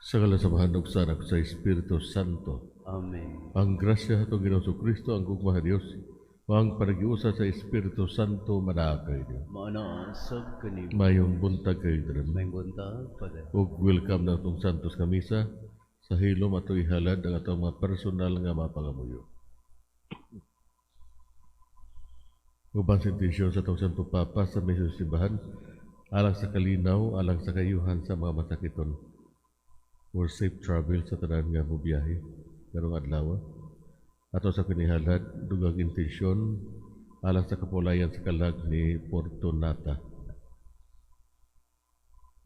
Sa ngalan sa Amahan ug sa Anak sa Espiritu Santo. Amen. Ang grasya atong Ginoong Kristo, ang gugma sa Dios, ang panaghiusa sa Espiritu Santo manaa kaninyo. Mauna sab kanimo. Mayong buntag kayo diri. Maayong buntag, Father. Ug welcome na atong Santos nga Misa. Sa hilom ato ihalad ang atong mga personal nga mga pangamuyo. Uban sa intensyon sa atong Santo Papa sa misa sa simbahan, alang sa kalinaw, alang sa kayuhan sa mga masakiton, for safe travel sa tanan nga mobiyahe karong adlaw. Ato sa kinihalad, dugang intensyon alang sa kapulayan sa kalag ni Fortunata.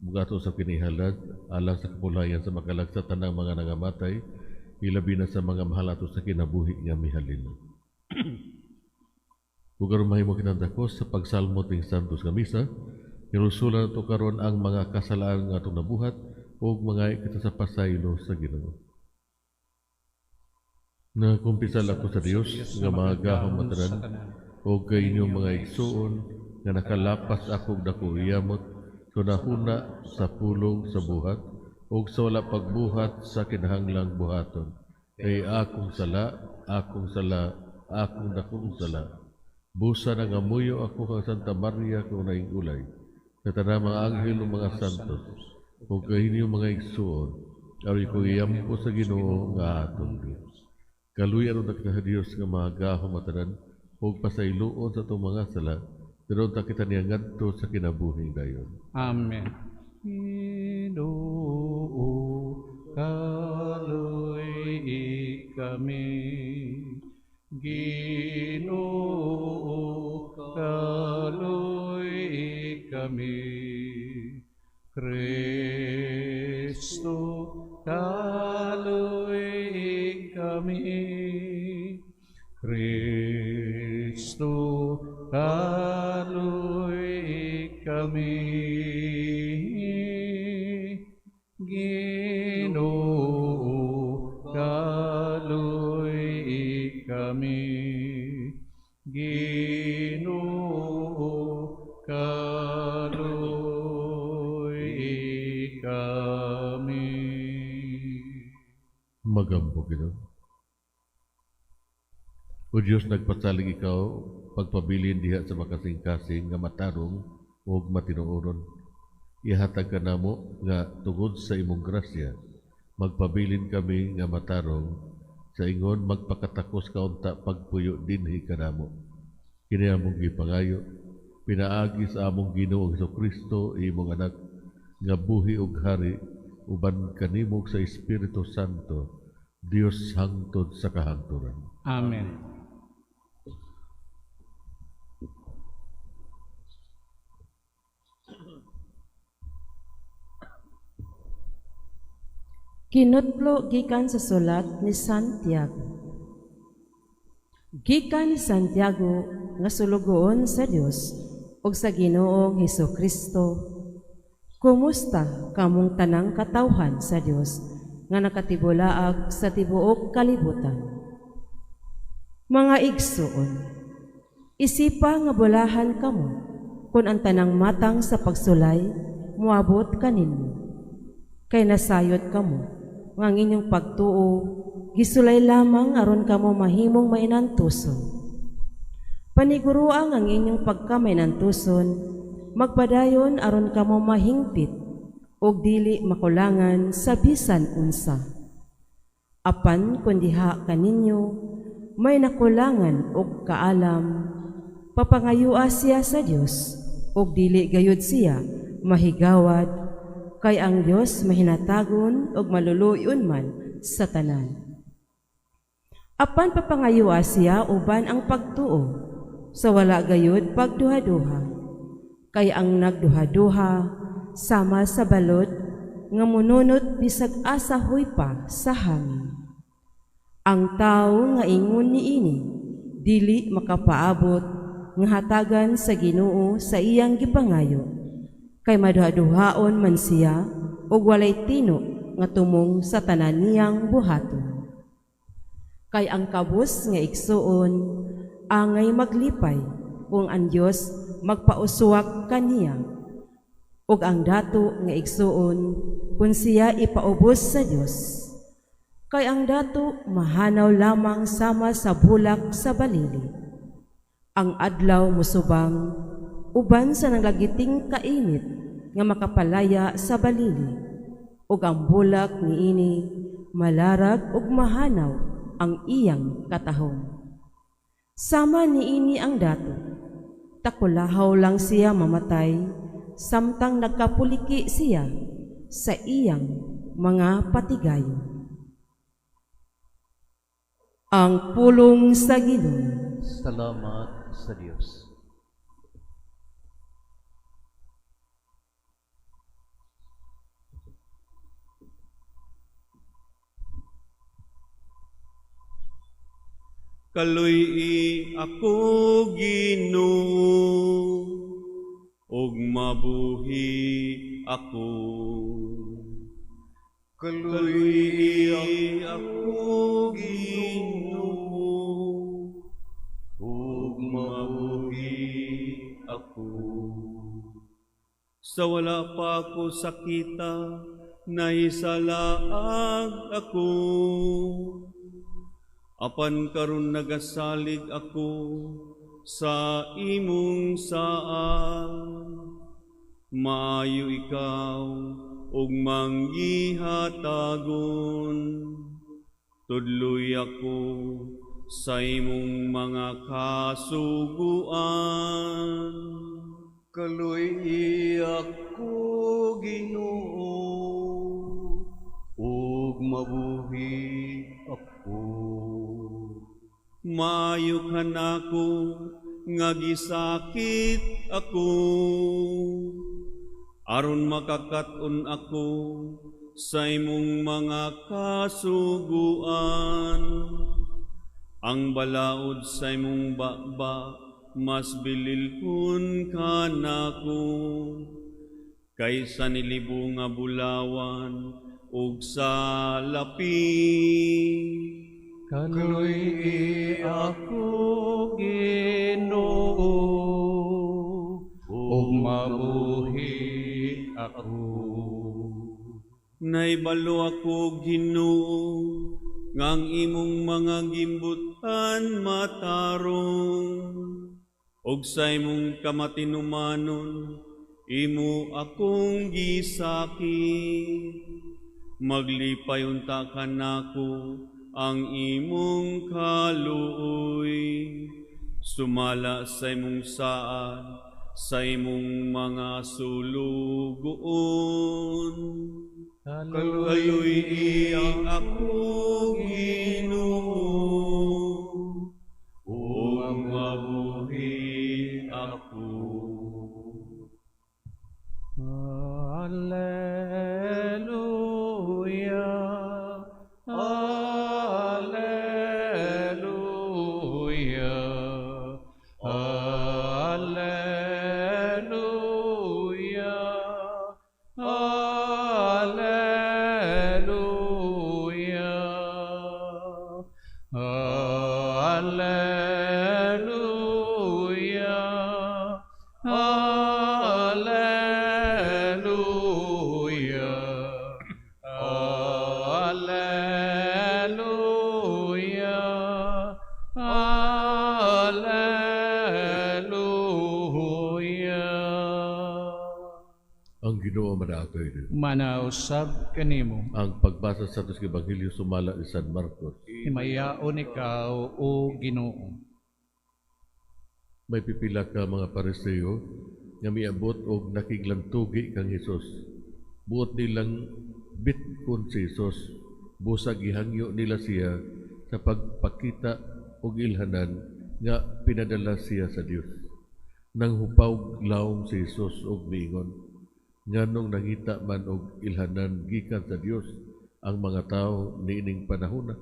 Mugato sa kinihalad alang sa kapulayan sa makalag sa tanang mga nangamatay, ilabi na sa mga mahal ato sa kinabuhi nga mihalin. Ug aron mahimo kitang dakos sa pagsalmo ting Santos nga Misa, hinulsulan nato karon ang mga kasalaan nga atong nabuhat ug mga kita sa pasaylo sa Ginoo. Nakumpisal ako sa Dios nga mahagahom matanan ug kay inyong mga igsuon nga nakalapas akong dako yamot sunahuna sa pulong sa buhat ug sa wala pagbuhat sa kinahanglang buhaton. Kay akong sala, akong sala, akong dakong sala. Busa na nga muyo ako kang Santa Maria kung naingulay, sa tanang mga anghel ug mga santos, ug kay inyong mga igsuon, aron ko iyampo sa Ginoo nga atong Dios. Kaluoy aron kita sa Dios nga mahagahom matanan ug pasayloon sa atong mga sala, pero ta kita niya ngadto sa kinabuhing dayon. Amen. Ginoo, kaluy kami. Ginoo, kaluy kami. Kristo, kaluy kami. Kristo, kaluy kami. Ginoo, kaluy kami. Ginoo, kaluy kami. Magampo kita. O Diyos, nagpasalig ikaw pagpabilin diha sa makasing-kasing nga matarong ug matinuoron. Ihatag ka namo nga tungod sa imong grasya, magpabilin kami nga matarong sa ingon magpakatakos kaunta pagpuyo dinhi kanamo. Kini among gipangayo, pinaagi sa among Ginoong Hesukristo, imong anak, nga buhi ug hari uban kanimo sa Espiritu Santo, Dios hangtod sa kahangturan. Amen. Kinutlo gikan sa sulat ni Santiago. Gikan ni Santiago nga sulugoon sa Dios ug sa Ginoong Hesukristo. Kumusta kamong tanang katawhan sa Dios nga nakatibulaag sa tibuok kalibutan? Mga igsuon, isipa nga bulahan kamo kun ang tanang matang sa pagsulay moabot kaninyo. Kay nasayod kamo nga ang inyong pagtuo gisulay lamang aron kamo mahimong mainantuson. Paniguruang ang inyong pagkamainantuson, magpadayon aron kamo mahingpit ug dili makulangan sa bisan unsa. Apan kun diha kaninyo may nakulangan og kaalam, papangayua siya sa Dios ug dili gayud siya mahigawad, kay ang Dios mahinatagon ug maluluyon man sa tanan. Apan papangayua siya uban ang pagtuo, sa wala gayud pagduhaduha, kay ang nagduhaduha sama sa balod nga mununot bisag asa huypa sa hangin. Ang tawo nga ingon niini dili makapaabot nga hatagan sa Ginoo sa iyang gipangayo, kay maduhaduhaon man siya ug walay tino nga tumong sa tanan niyang buhaton. Kay ang kabus nga igsuon angay maglipay kung ang Dios magpausuwak kaniya, Ug ang dato nga igsuon kun siya ipaubos sa Dios. Kay ang dato mahanaw lamang sama sa bulak sa balili. Ang adlaw mosubang uban sa nanglagiting kainit nga makapalaya sa balili. Ug ang bulak niini malarag ug mahanaw ang iyang katahom. Sama niini ang dato. Takulahaw lang siya mamatay samtang nagkapuliki siya sa iyang mga patigayon. Ang pulong sa Ginoo. Salamat sa Dios. Kaluy-i ako Ginoo ug mabuhi ako. Kaluy-i ako Ginoo ug mabuhi ako. Sa wala pa ako sakita, nahisalaag ako. Apan karon nagasalig ako sa imong saad. Maayo ikaw ug manggihatagon. Tudloy ako sa imong mga kasuguan. Kaluy-i ako Ginoo ug mabuhi ako. Maayo kanako nga gisakit ako, aron makakat-on ako sa imong mga kasuguan. Ang balaod sa imong baba mas bililhon kanako kaysa nilibo nga bulawan ug sa lapi. Kaluy-i ako Ginoo ug mabuhi ako. Naibalo ako Ginoo nga ang imong mga gimbutan matarong, ug sa imong kamatinumanon imo akong gisakit. Maglipay unta kanako ang imong kaluoy, sumala sa imong saad, sa imong mga sulugoon. Kaluy-i ako Ginoo ug mabuhi ako. Alleluia, Alleluia, Alleluia, Alleluia, Alleluia, Alleluia, Alleluia, Alleluia. Ang Ginoo manaakay ninyo. Manausab kanimo. Ang pagbasa sa Santos Ebanghelyo sumala ni San Marcos. Himayaon ikaw, o Ginoo. May pipila ka mga Pariseo nga miabot og nakiglantugi kang Hesus. Buot nilang bitkon si Hesus, busag gihangyo nila siya sa pagpakita og ilhanan nga pinadala siya sa Dios. Nang hupaw lawom si Hesus og miingon, nganong nangita man og ilhanan gikan sa Dios ang mga tawo niining panahona?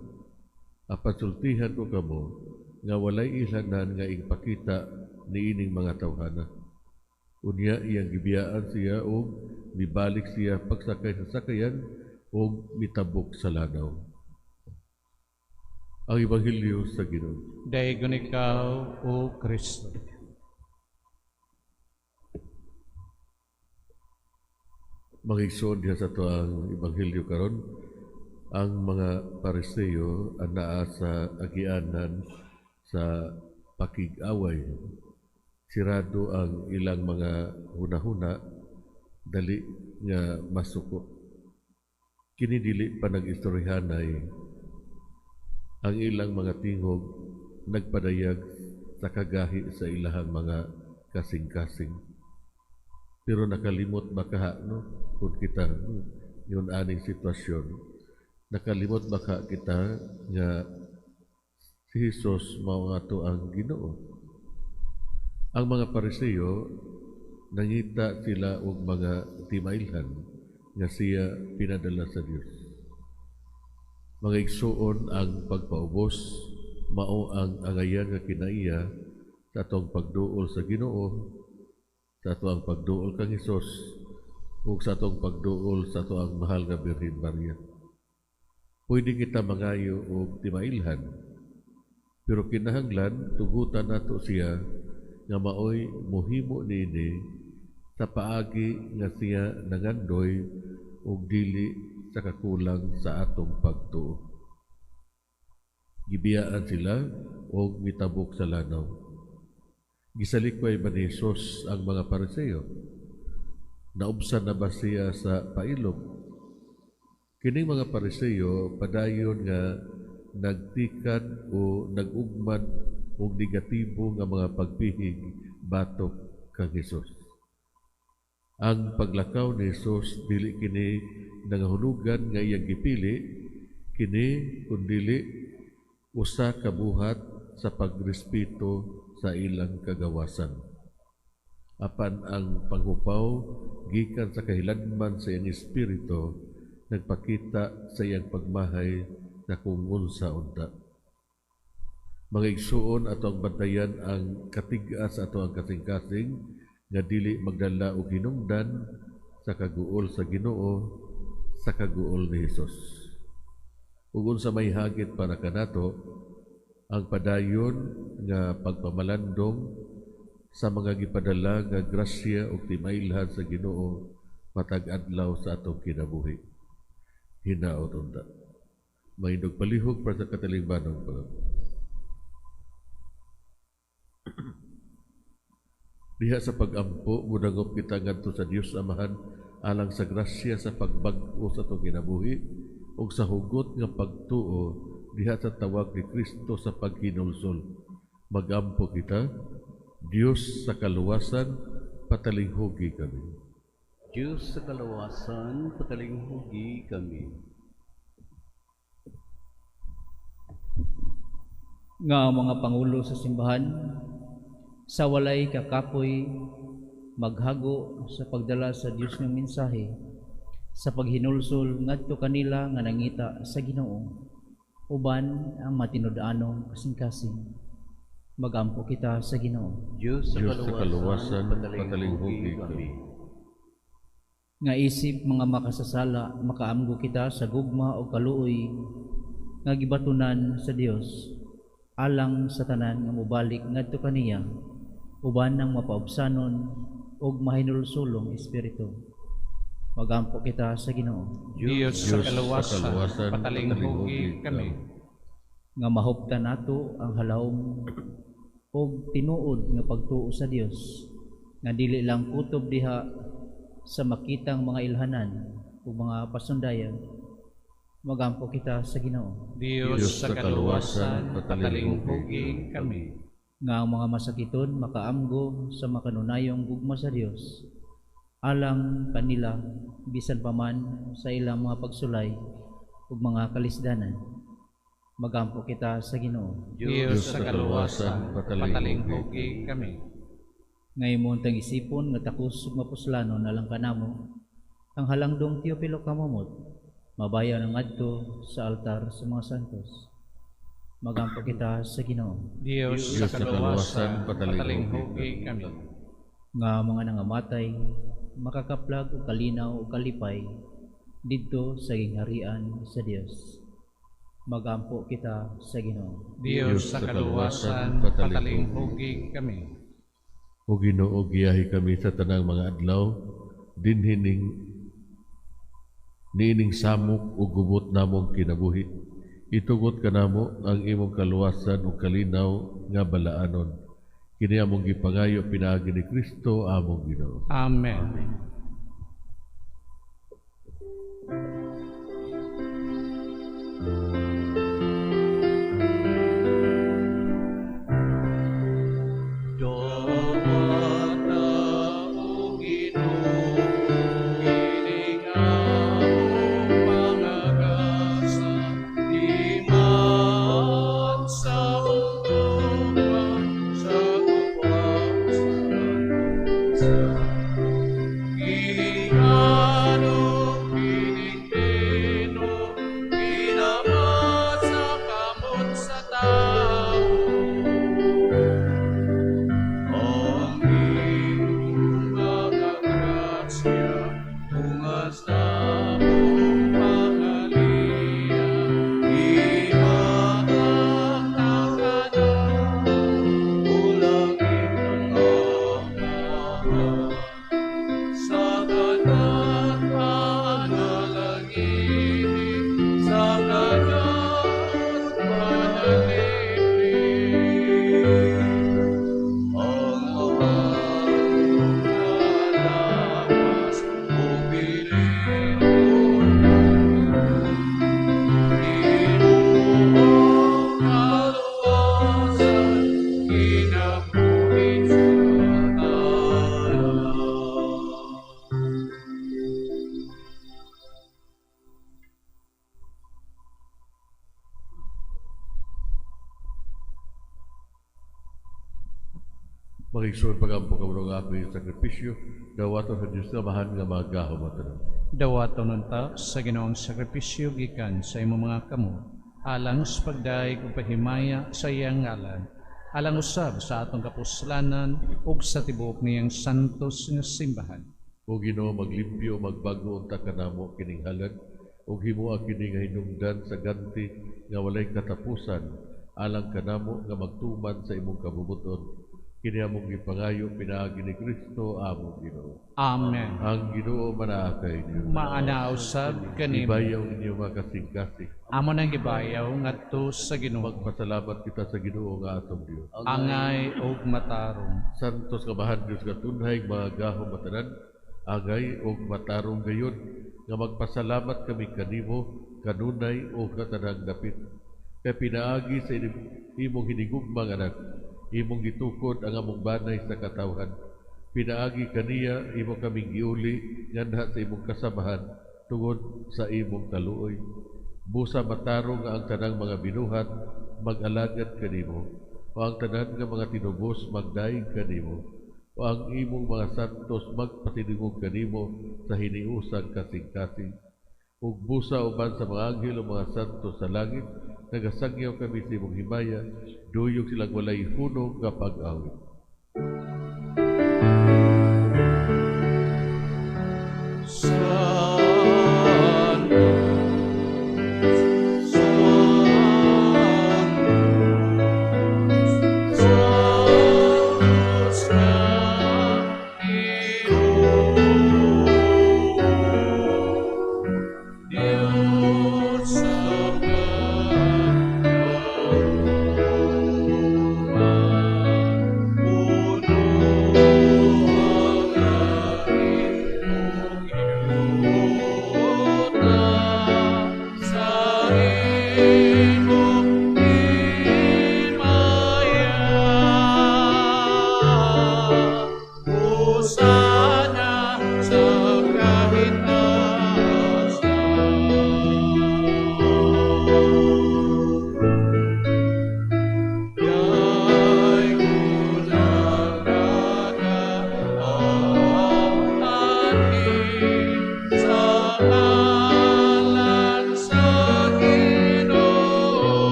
Apan sultihan ko kamo nga walay ilhanan nga ipakita niining mga tawhana. Unya iyang gibiyaan siya og mibalik siya pagsakay sa sakayan og mitabok sa lanaw. Ang Ebanghelyo sa Ginoo. Daygon ikaw, o Kristo. Mga igsoon, diha sa atoang ebanghelyo karon, ang mga Pariseo anaa sa agianan sa pakig-away. Sirado ang ilang mga hunahuna, dali nga masuko. Kini dili pa nag-istoryahanay, ang ilang mga tingog nagpadayag sa kagahi sa ilahang mga kasing-kasing. Pero nakalimot ba kaha, no? Kung kita, no? Yun aning sitwasyon, nakalimot ba ka kita nga si Jesus mao nga ato ang Ginoo? Ang mga Pariseo, nangita sila og mga timailhan nga siya pinadala sa Dios. Mga igsuon, ang pagpaubos mao ang angayan nga kinaiya sa atong pagduol sa Ginoo, sa atoang pagduol kang Hesus, ug sa atong pagduol sa atoang mahal nga Birhen Maria. Pwede kita mangayo og timailhan, pero kinahanglan tugutan nato siya nga maoy mohimo niini sa paagi nga siya nangandoy ug dili sa kakulang sa atong pagtuo. Gibiyaan sila og mitabok sa lanaw. Gisalikway ba ni Jesus ang mga Pariseo? Naubsan na ba siya sa pailob? Kining mga Pariseo padayon nga nagtikan o nag-ugmad og negatibo nga mga pagpihig batok kang Hesus. Ang paglakaw ni Hesus dili kini nangahulugan nga iyang gipili kini, kundili usa ka buhat sa pagrespeto sa ilang kagawasan. Apan ang panghupaw gikan sa kahiladman sa iyang espiritu nagpakita sa iyang pagmahay na kung unsa unta. Mga igsuon, ato ang bantayan ang katig-a sa ato ang kasing-kasing nga dili magdala og hinungdan sa kaguol sa Ginoo, sa kaguol ni Hesus. Ug unsa may hagit para kanato ang padayon nga pagpamalandong sa mga gipadala nga grasya ug timailhan sa Ginoo matag adlaw sa atong kinabuhi. Hinaot unta. Mahindog palihog para sa katalingbanong pag. Diha sa pag-ampo, mudangop kita ngadto sa Dios Amahan alang sa grasya sa pagbag-o sa atong kinabuhi ug sa hugot nga pagtuo diha sa tawag ni Kristo sa paghinulsol. Magampo kita, Dios sa kaluwasan, patalinghugi kami. Diyos sa kaluwasan, patalinghugi kami. Nga ang mga pangulo sa simbahan, sa walay kakapoy, maghago sa pagdala sa Dios ng mensahe, sa paghinulsol ngadto kanila nga nangita sa Ginoo, uban ang matinud-anong kasing-kasing. Magampo kita sa Ginoo. Diyos sa Diyos sa kaluwasan, kaluwasan, patalinghugi patalinghugi kami. Nga isip mga makasasala, makaamgo kita sa gugma o kaluoy nga gibatunan sa Dios alang sa tanan nga mobalik ngadto kaniya, uban ang mapaubsanon ug mahinulsulong espiritu. Magampo kita sa Ginoo. Diyos sa Diyos sa kaluwasan, kaluwasan, patalinghugi kami. Nga mahuptan nato ang halawom ug tinuod nga pagtuo sa Dios, nga dili lang kutob diha sa makitang mga ilhanan ug mga pasundayag. Magampo kita sa Ginoo. Diyos Diyos sa sa kaluwasan, kaluwasan, patalinghugi kami. Nga ang mga masakiton makaamgo sa makanunayong gugma sa Dios alang kanila bisan pa man sa ilang mga pagsulay ug mga kalisdanan. Magampo kita sa Ginoo. Diyos sa kaluwasan, patalinghugi kami. Nga imong tangisipon nga takos ug mapuslanon alang kanamo ang halangdong Teopilo Camomot, mabayaw ng adto sa altar sa mga santos. Magampo kita sa Ginoo. Diyos Diyos sa kaluwasan, patalinghugi kami. Nga mga nangamatay makakaplag og kalinaw ug kalipay didto sa gingharian sa Dios. Magampo kita sa Ginoo. Diyos sa kaluwasan, patalinghugi kami. O Ginoo, giyahi kami sa tanang mga adlaw dinhining Niining samok ug gubot namong kinabuhi, itugot kanamo ang imong kaluwasan ug kalinaw nga balaanon. Kini among gipangayo pinaagi ni Kristo among Ginoo. Amen. Amen. Magigsuon pagampo kamo ng ako'y sakripisyo, dawaton sa Diyos Amahan nga magahom at tanan. Dawaton unta sa Ginoong sakripisyo gikan sa imong mga kamot, alang sa pagdayeg ug paghimaya sa iyang ngalan, alang usab sa atong kapuslanan ug sa tibuok niyang santos nga simbahan. O Ginoo, maglimpyo, magbago unta kanamo kining halad, ug himoa kini nga hinungdan sa ganti nga walay katapusan, alang kanamo nga magtuman sa imong kabubuton. Kini among gipangayo pinaagi ni Kristo among Ginoo. Amen. Ang Ginoo manaa kay inyo. Maana usab kanimo. Ibayaw inyo mga kasing-kasing. Amo nang gibayaw ngadto sa Ginoo. Magpasalamat kita sa Ginoo nga atong Dios. Angay ug matarong. Santos nga bahan Dios nga tunhay mga gahom matanan, angay ug matarong gayon nga magpasalamat kami kanimo kanunay ug sa tanang dapit. Kay pinaagi sa imong hinigugmang anak, imong gitukod ang among banay sa katawhan. Pinaagi kaniya imo kaming giuli nganha sa imong kasamahan tungod sa imong kaluoy. Busa matarong nga ang tanang mga binuhat mag-alagad kanimo, o ang tanan nga mga tinubos magdaig kanimo, o ang imong mga santos magpatiningog kanimo sa hiniusang kasing-kasing. Ug busa uban sa mga anghel o mga santos sa langit, nagasangyaw kami sa imong himaya, duyog silang walay hunong nga pag-awit.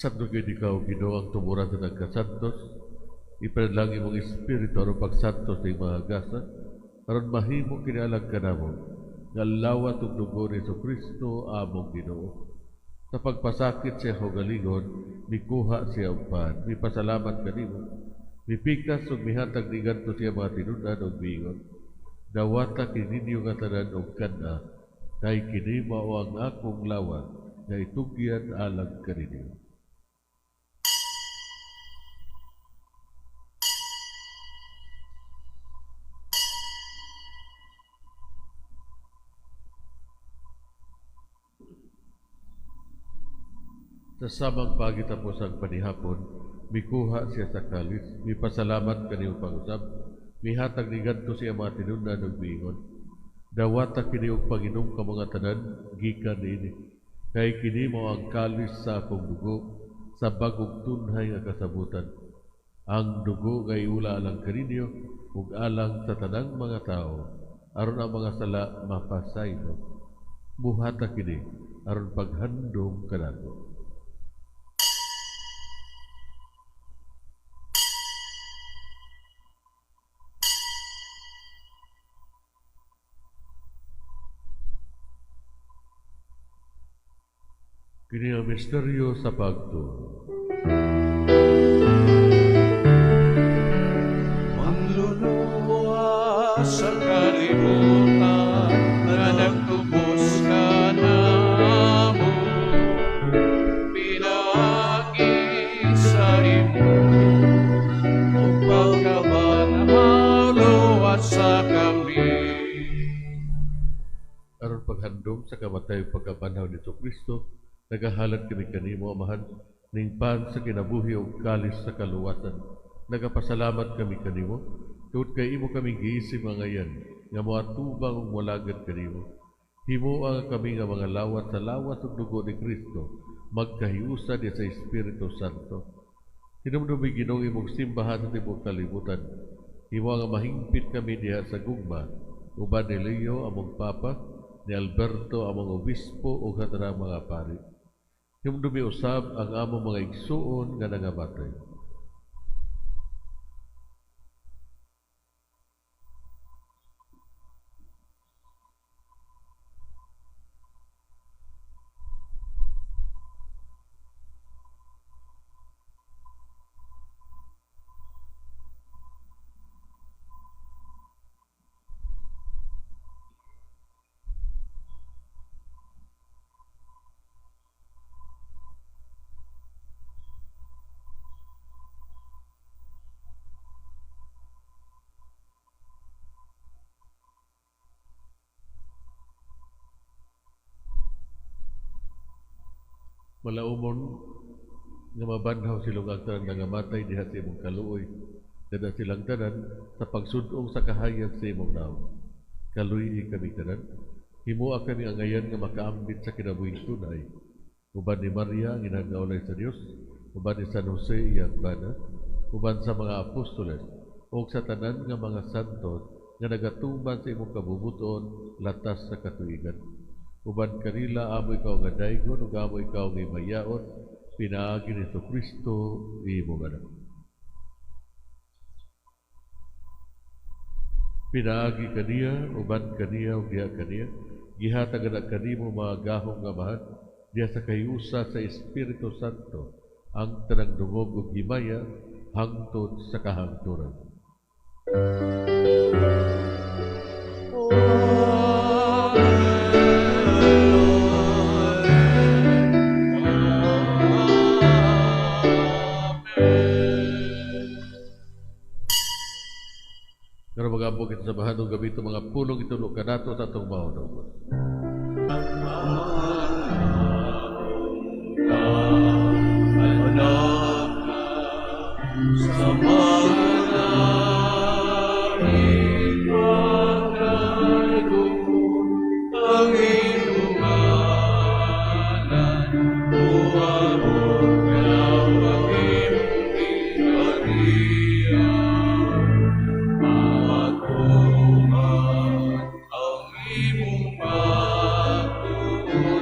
Santo gyud ikaw, Ginoo, ang tumuran sa nagkasantos. Ipanalangin imong espiritu aron pagsantos sa imong mga gasa, aron mahimo kini alang kanamo nga lawat ug dugo ni Kristo among Ginoo. Sa pagpasakit siya kaugalingon, mikuha siya og pan, mipasalamat kanimo, mipikas ug mihatag ni ngadto siya mga tinun-an ug miingon, dawata kini ninyo nga tanan og kan-a, kay kini mao ang akong lawas nga itugyan alang kaninyo. Sa samang pagitapos ang panihapon, mikuha siya sa kalis, mipasalamat kaniyo pag-usab, mihatag ni ngadto siya mga tinun-an ug miingon, dawata kini og panginom ka mga tanan gikan niini, kay kini mao ang kalis sa akong dugo sa bagong tunhay nga kasabutan. Ang dugo nga iula alang kaninyo ug alang sa tanang mga tawo, aron ang mga sala mapasaylo. Buhata kini aron paghandom kanako. Kini ang misteryo sa pagtuo. Manluluwas sa kalibutan na nagtubos ka namo, pinaagi sa imo o pagkabanhaw luwas sa kami. Aron paghandom sa kamatay ug pagkabanhaw ni Kristo, nagahalad kami kanimo, Amahan, ning pan sa kinabuhi ug kalis sa kaluwasan. Nagapasalamat kami kanimo, tungod kay imo kaming giisip nga ngayan, nga moatubang ug molagad kanimo. Himoa kami nga mga lawat sa lawas ug dugo ni Kristo, magkahiusa niya sa Espiritu Santo. Hinumdumi Ginoong imong simbahan sa tibuok kalibutan. Himoa nga mahingpit kami diha sa gugma, uban ni Leo among Papa, ni Alberto among Obispo ug sa tanang mga pari. Hinumdumi usab ang among mga igsuon nga nangamatay. Malaumon nga mabanhaw silong ang tanan nangamatay diha sa imong kaluoy, dada silang tanan sa pagsud-ong sa kahayag sa imong nawong. Kaluy-i kami tanan, himoa kami angayan nga makaambit sa kinabuhing tunay. Uban ni Maria ang inang nga ulay sa Dios, uban ni San Jose iyang bana, uban sa mga apostoles ug sa tanan nga mga santos nga nagatuman sa imong kabubuton latas sa katuigan. Uban kanila amo ikaw nga daygon ug amo ikaw nga imayaon, pinaagi ni Kristo imong anak. Pinaagi kaniya, uban kaniya ug diha kaniya, gihatag na kanimo mga gahom nga amahan diha sa kahiusa sa Espiritu Santo ang tanang dungog ug himaya hangtod sa kahangturan. Karon mag-ambog kita sa bahanong gabi ito mga pulong itulo kanato sa atong maunong. Ang imong pagtuo.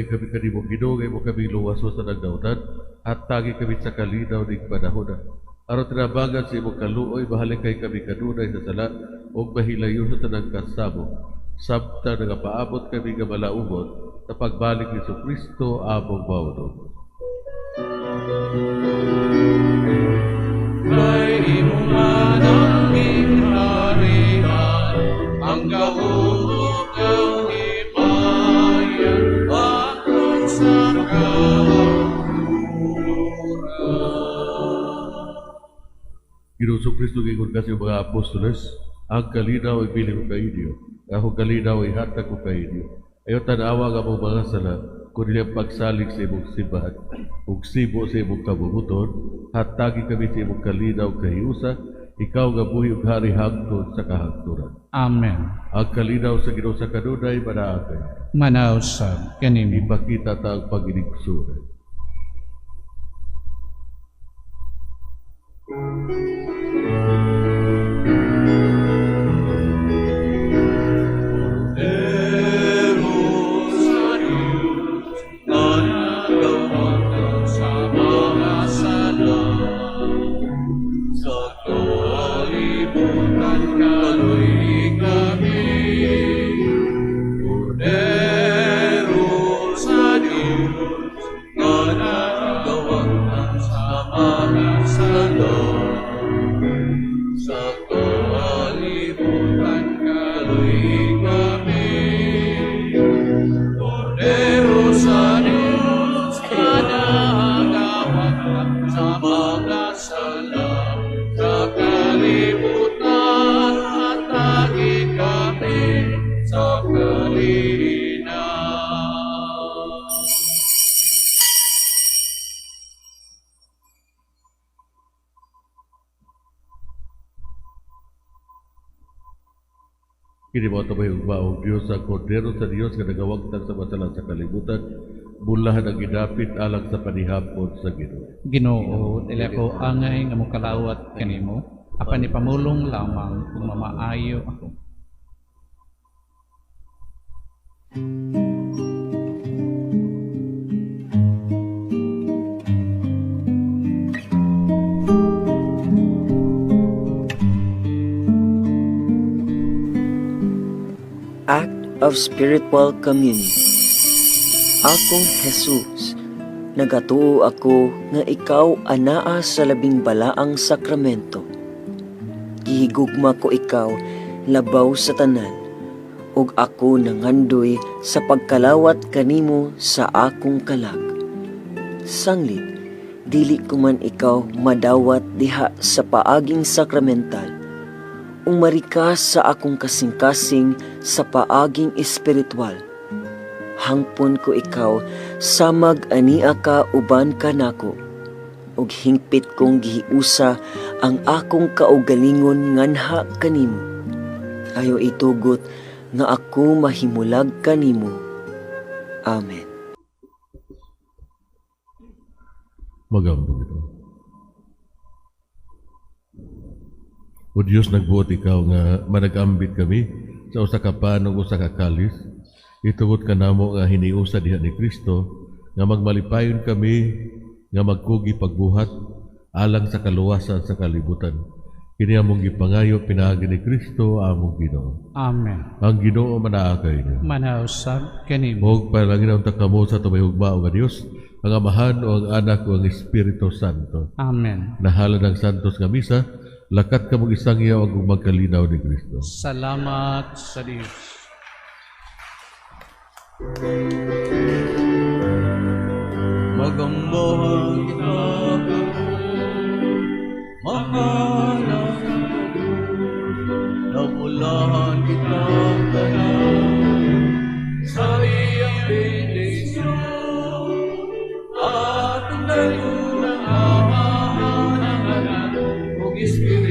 Kami kanimo Ginoo nga imo kami luwaso sa nagdautan at tagi kami sa kalinaw ning panahona. Aron tinabangan sa imong kaluoy, mahalik kay kami kanunay sa sala ug mahilayo sa tanang kasamo. Samtang nagapaabot kami nga malaumon sa pagbalik ni Kristo among Maono. Kay imong mananging harian ang gahom ug ang himaya sa kahangturan. Ginoo Kristo giingon kasi mga apostoles, ang kalinaw ay bili ko kainyo, ang kalinaw ay hatag ko kainyo. Ayaw tanawa ang among mga sala, kundi ang pagsalig sa imong simbahan, ug sibo sa imong kabumuton, hatagi kami sa imong kalinaw kahiusa, ikaw nga buhi ug hari hangtod sa kahangturan. Amen. Ang kalinaw sa Ginoo sa kanunay manaakay. Manaw sab kanimo. Ipakita ta ang pag-inigsuray. Kini mo ito mahigugmaong Diyos, ang Kordero sa Diyos nga nagawagtang sa masala sa kalibutan, bulahan ang ginapit alang sa panihapon sa Ginoo. Ginoo, dili ako angay nga mokalawat kanimo, apan ipamulong lamang kung mamaayo ako. Act of Spiritual Communion. Akong Jesus, nagatuo ako nga ikaw anaa sa labing balaang sakramento. Gihigugma ko ikaw labaw sa tanan, ug ako nangandoy sa pagkalawat kanimo sa akong kalag. Sanglit, dili ko man ikaw madawat diha sa paaging sakramental, umari ka sa akong kasing-kasing sa paaging espiritual. Hangpon ko ikaw, samag ania ka uban ka nako, ug hingpit kong gihiusa ang akong kaugalingon nganha kanimo. Ayo itugot nga ako mahimulag kanimo. Amen. Magambong ito. O Diyos, nagbuot ikaw nga managambit kami sa usa ka panog usa ka kalis. Itugot ka namo nga hiniusa diha ni Kristo nga magmalipayon kami nga magkugi pagbuhat alang sa kaluwasan sa kalibutan. Kini among gipangayo pinaagi ni Kristo among Ginoo. Amen. Ang Ginoo manaa kaninyo. Manaa usab kanimo. Ug panalangin unta kamo sa atong mahigugmaong nga Dios, ang Amahan ug ang Anak ug ang Espiritu Santo. Amen. Nahalad ang santos nga misa, lakat kamog isangyaw ang gugmang kalinaw ni Kristo. Salamat sa Dios. Magambohan kita karon, mga anak sa Diyos, Napulahan kita tanan sa iyang bendisyon. Atong dayuon ang Amahan, ang Anak, ug Espiritu.